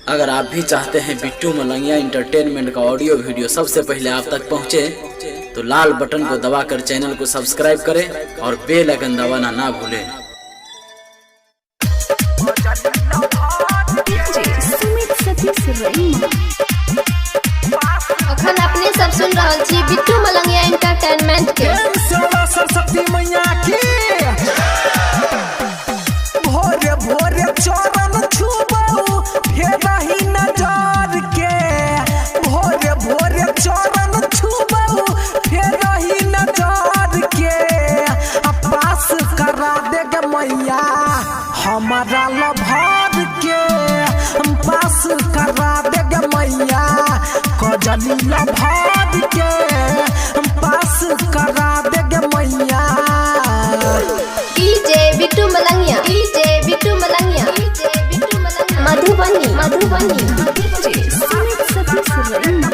अगर आप भी चाहते हैं बिट्टू मलंगिया इंटरटेनमेंट का ऑडियो वीडियो सबसे पहले आप तक पहुंचे, तो लाल बटन को दबाकर चैनल को सब्सक्राइब करें और बेल आइकन दबाना ना भूलें। सुमित सतीश रईमा। अखन अपने सब सुन रहल छी बिट्टू मलंगिया एंटरटेनमेंट के। सरस्वती मैया की भोरे भोरे चरण छुबऊ फेर ही नजर के। भोरे भोरे चरण छुबऊ फेर ही नजर के। आ पास करा दे गे मैया हमारा लभर के। हम पास करा दे गे मैया कजली लभर के। हम पास करा दे गे मैया। DJ Bittu Malangiya, DJ Bittu Malangiya, DJ Bittu Malangiya, Madhubani Madhubani. Sumit Satish Raima.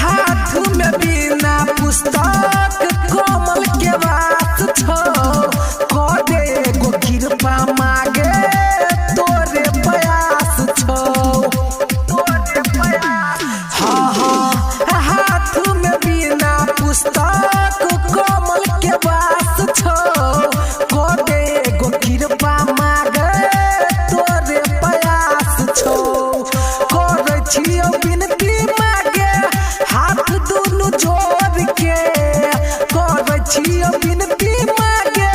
हाथ में बिना पुस्तक कोमल के बात छो। कह दे एगो कृपा मागे तोरे प्रयास छो। हाँ हाँ, हाथ में बिना पुस्तक कोमल के बात छो। कह दे एगो कृपा मागे तोरे प्रयास छो। करै छियौ विनती मागे हाथ दुनू जोड़ के। करै छियौ विनती मागे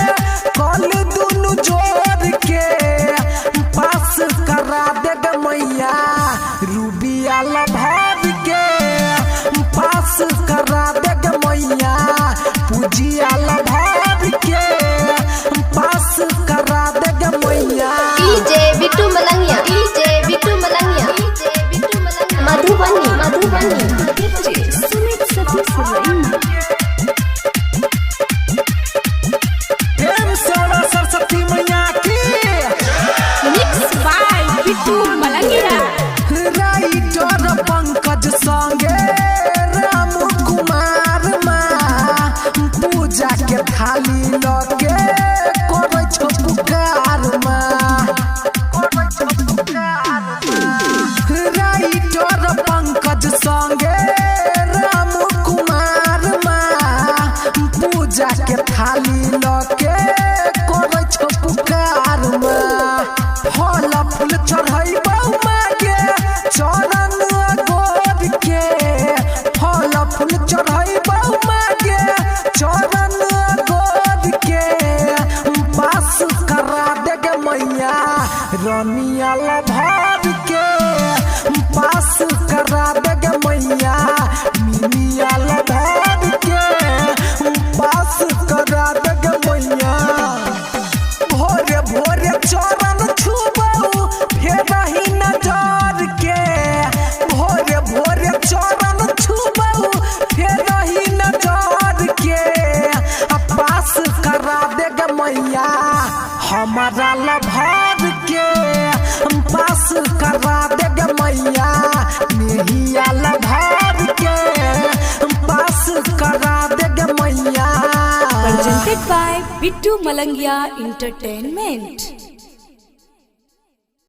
कल दुनू जोड़ के। पास करा दे गे मैया रूबिया लभर के। पास करा दे गे मैया पूजिया लभर के। पास करा दे गे मैया। DJ Bittu Malangiya, DJ Bittu Malangiya, DJ Bittu Malangiya, Madhubani Madhubani. Sumit Satish Raima. प्रेम से सरस्वती मैया की। Mix by Bittu Malangiya. Writer Pankaj संगे राम कुमार माँ पूजा के थाली लके करै छौ पुकार माँ। राइटर पंकज संगे राम कुमार माँ पूजा के थाली लके करै छौ पुकार माँ। फल फूल चढ़ैबौ मागे चरण गोर के। फल फूल चढ़ैबौ मागे चरण गोर के। पास करा दे गे मैया रनिया लभर के। पास करा दे गे मैया मिनिया लभर के। पास करा दे गे मैया। भोरे भोरे चरण छुबऊ फेर ही नजर के। भोरे भोरे चरण छुबऊ फेर ही नजर के। आ पास करा दे गे मैया हमारा लभर के। हम पास करा दे गे मैया नेहिया लभर के। हम पास करा दे गे मैया। Presented by Bittu Malangiya Entertainment.